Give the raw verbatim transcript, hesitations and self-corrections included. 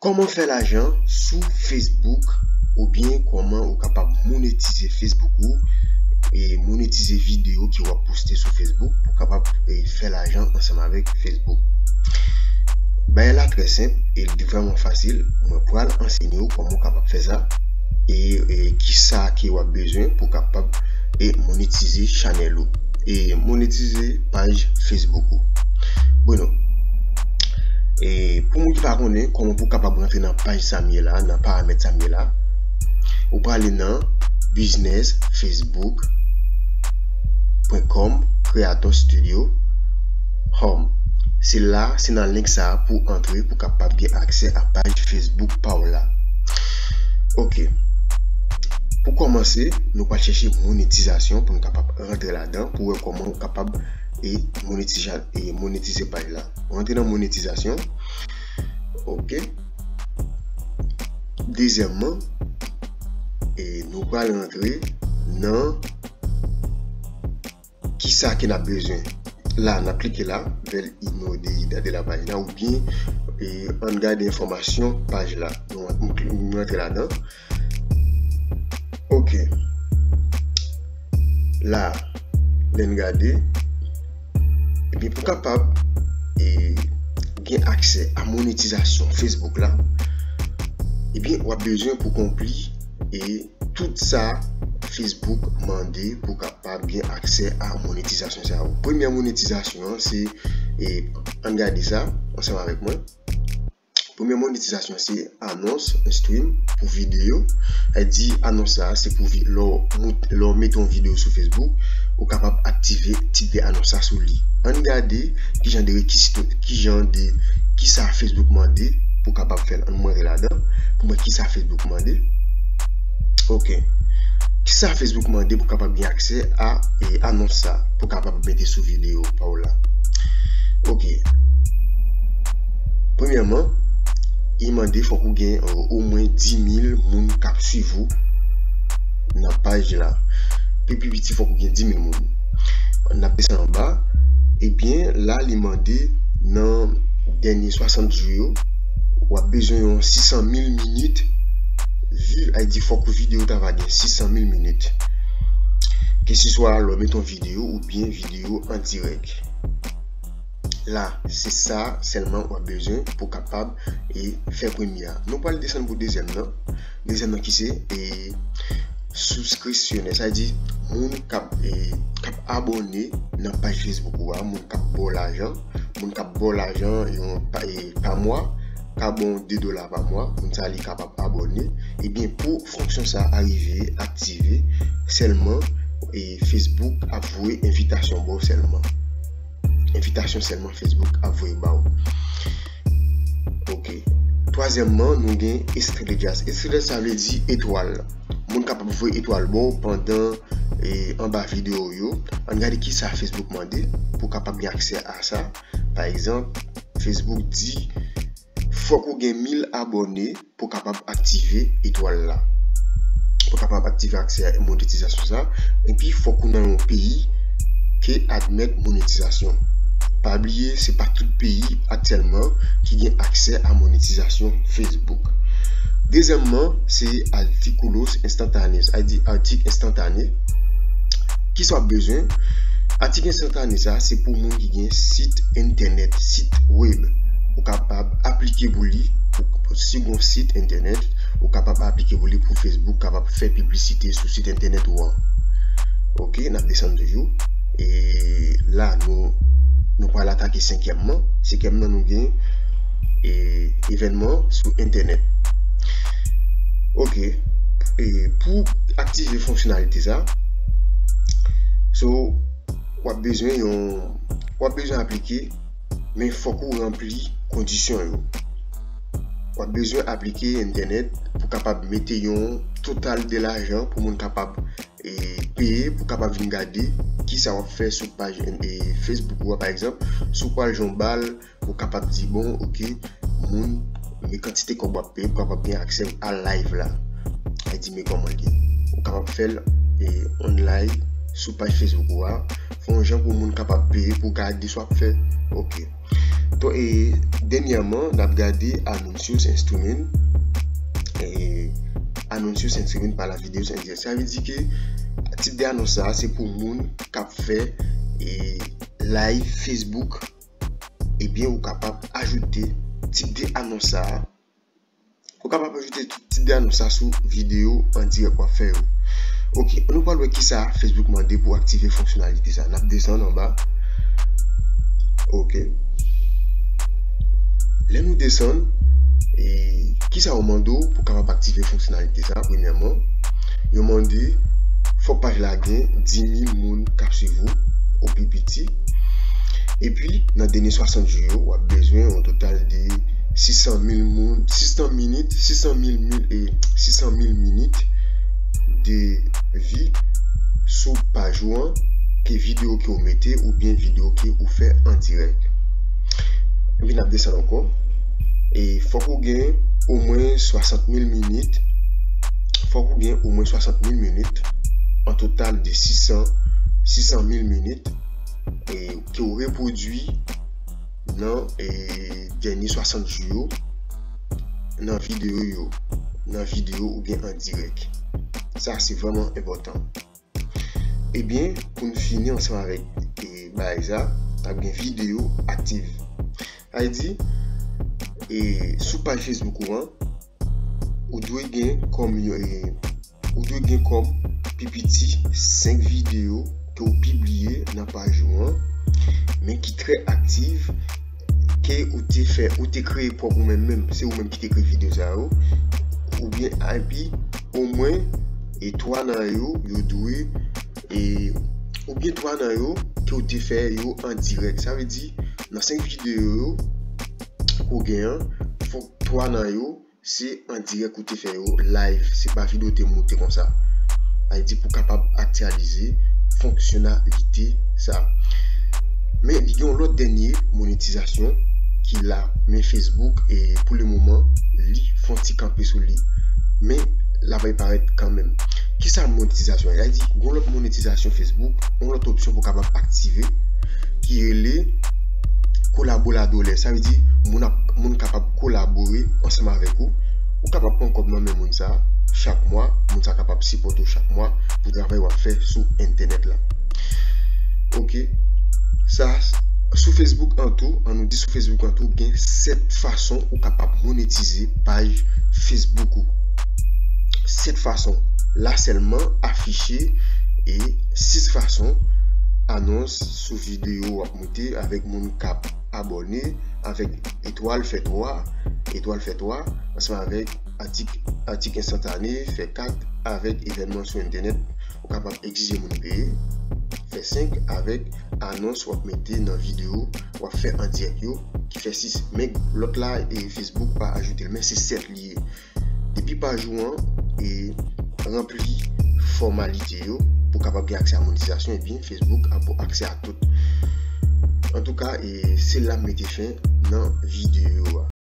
Kòman fè lajan sou Facebook oubyen kòman ou kapab monetize Facebook ou e monetize videyo ke w ap poste sou Facebook pou w kapab e, fè lajan ansanm avèk Facebook. Bagay la trè senp e li vrèman fasil. Mwen pral ansenye w kòman w kapab fè sa e, e kisa ke w ap bezwen pou w kapab e monetize chanèl ou e monetize paj Facebook ou. Bueno, e pou moun ki pa konnen kòman pou w kapab rantre nan paj sa m ye la, nan paramèt sa m ye la, ou prale nan business facebook point com Creator Studio Home. Se la, se nan link sa a pou antre pou kapab gen aksè a paj Facebook pa w la. Ok. Pou kòmanse, nou pral chèche monetizasyon pou nou kapab rantre ladan pou wè kòman ou kapab e monetize, e monetize paj la. Ou rantre nan monetizasyon. Ok. Dezyèmman, e nou pral rantre nan kisa ke n ap bezwen. La, n ap klike la, ver ino de ida de la pajina, oubyen e, ann gade enfòmasyon paj la. Nou, nou kli- nou rantre ladan. Ok. La, lè n gade, ebyen pou kapab e, gen aksè a monetizasyon Facebook la, ebyen w ap bezwen pou konpli e tout sa Facebook mande pou kapab gen aksè a monetizasyon sa yo. Premyè monetizasyon an se, e, ann gade sa ansanm avèk mwen. Premyè monetizasyon se anons, stream pou videyo. Sa vle di anons sa se pou vi- lè w mout- lè w mete yon videyo sou Facebook, ou kapab aktive tip de anons sa sou li. Ann gade kijan de rekizito, kijan de, kisa Facebook mande pou kapab fè l. Ann mwen re ladan pou mwen kisa Facebook mande. Ok. Kisa Facebook mande pou kapab gen aksè a e, anons sa pou kapab mete sou videyo pa w la? Ok. Premyèman, li mande fòk ou gen e, omwen dis mil moun k ap swiv ou nan paj la. Pi, pi piti, fòk ou gen dis mil moun. N ap desann anba. Ebyen, la, li mande nan dènye swasant jou yo, w ap bezwen yon sis san mil minit viv, sa vle di fòk videyo ta va gen sis san mil minit. Keseswa lè w mete yon videyo oubyen videyo an dirèk. La, se sa sèlman w ap bezwen pou kapab e fè premye a. Nou pral desann pou dezyèm nan. Dezyèm nan ki se e subscriptionneur, sa vle di moun k ap e, k ap abòne nan paj Facebook ou a, moun k ap ba w lajan, moun k ap ba w lajan yon pa, e, pa mwa, k ap ba w de dola pa mwa, moun sa li kapab abòne. Ebyen pou fonksyon sa a rive aktive, sèlman e Facebook ap voye envitasyon ba w sèlman. Envitasyon sèlman Facebook ap voye ba w. Ok. Twazyèmman, nou gen estrellas. Estrellas sa vle di etwal. Moun kapab voye etwal ba w pandan e, anba videyo w yo. Ann gade kisa Facebook mande pou kapab gen aksè a sa. Pa egzanp, Facebook di fòk ou gen mil abòne pou kapab aktive etwal la. Pou kapab aktive aksè a monetizasyon sa. Epi fòk ou nan yon peyi ke admèt monetizasyon. Pa bliye, se pa tout peyi aktyèlman ki gen aksè a monetizasyon Facebook. Dezyèmman, se artículos instantáneos, sa vle di atik enstantane. Kisa w ap bezwen? Atik enstantane sa, se pou moun ki gen sit entènèt, sit web. Ou kapab aplike pou li, ou, si w gen yon sit entènèt, ou kapab aplike pou li pou Facebook kapab fè piblisite sou sit entènèt ou an. Ok, n ap desann toujou. E la, nou, nou pral atake senkyèm nan. Senkyèm nan, nou gen e, evènman sou entènèt. Ok. E pou aktive fonksyonalite sa, so, w ap bezwen yon, w ap bezwen aplike, men fòk ou ranpli kondisyon yo. W ap bezwen aplike entènèt pou kapab mete yon total de lajan pou moun kapab e, peye pou kapab vin gade kisa w ap fè sou paj e, Facebook ou a. Pa egzanp, si w pral jwe yon bal, ou kapab di, bon, ok, moun, men kantite kòb w ap peye pou kapab gen aksè a live la. Sa vle di, men kòman l ye. Ou kapab fè l e, online sou paj Facebook ou a. Fè yon jan pou moun kapab peye pou gade sa w ap fè. Ok. Donk, e, dènyèman, n ap gade Anuncios Streaming. E, Anuncios Streaming para vídeos en directo. Sa vle di ke tip de anons sa a, se pou moun k ap fè, e, live Facebook. Ebyen, ou kapab ajoute tip de anons sa a. Ou kapab ajoute tip de anons sa sou videyo an dirèk w ap fè yo. Ok, nou pral wè kisa Facebook mande pou aktive fonksyonalite sa. N ap desann anba. Ok. Lè nou desann, e, kisa yo mande w pou kapab aktive fonksyonalite sa? Premyèman, yo mande fòk paj la gen dis mil moun k ap swiv ou, o pi piti. Epi, nan dènye swasant jou yo, w ap bezwen yon total de sis san mil moun, sis san minit, sis san mil, mil, e, sis san mil minit de vi sou paj ou an, ke videyo ke w mete oubyen videyo ke ou fè an dirèk. Epi n ap desann ankò. E fòk ou gen omwen swasant mil minit. Fòk ou gen omwen swasant mil minit, an total de sis san, sis san mil minit, e ke w repwodui nan, e, dènye swasant jou yo, nan videyo yo, nan videyo oubyen an dirèk. Sa, se vrèman enpòtan. Ebyen, pou n fini ansanm avèk, e, bagay sa, n ap gen videyo aktive. Sa vle di, e, sou paj Facebook ou an, ou dwe gen kòm, e, ou dwe gen kòm pi piti senk videyo ke w pibliye nan paj ou an, men ki trè aktiv, ke ou te fè, ou te kreye pwòp ou menm menm, se ou menm ki te kreye videyo sa yo, oubyen epi omwen, e, twa nan yo, yo dwe, e, oubyen twa nan yo ke ou te fè yo an dirèk. Sa vle di, nan senk videyo yo ke w gen an, fòk twa nan yo se an dirèk ou te fè yo, live, se pa videyo te moute konsa. Sa vle di pou kapab aktyalize fonksyonalite sa. Men li gen yon lòt dènye monetizasyon ki la, men Facebook, e, pou le moman, li fè yon ti kanpe sou li. Men l ap parèt kanmenm. Kisa monetizasyon an? Sa vle di, gen yon lòt monetizasyon Facebook, yon lòt opsyon pou kapab aktive, ki rele kolaboradores. Sa vle di, moun ap, moun kapab kolabore ansanm avèk ou. Ou kapab pran kòb nan men moun sa chak mwa. Moun sa kapab sipòte w chak mwa pou travay w ap fè sou entènèt la. Ok. Sa, sou Facebook an tou, an nou di sou Facebook an tou, gen sèt fason ou kapab monetize paj Facebook ou. Sèt fason. La sèlman afiche, e, sis fason anons sou videyo w ap moute avèk moun k ap abòne, avèk etwal fè twa, etwal fè twa, ansanm avèk atik, atik enstantane fè kat, avèk evènman sou entènèt, ou kapab egzije moun peye, fè senk, avèk anons w ap mete nan videyo w ap fè an dirèk yo, ki fè sis. Men lòt la, e, Facebook pa ajoute l, men se sèt li ye. Depi paj ou an, e, ranpli fòmalite yo pou kapab gen aksè a monetizasyon, ebyen, Facebook ap ba w aksè a tout. Antouka, e, se la m mete fen nan videyo a.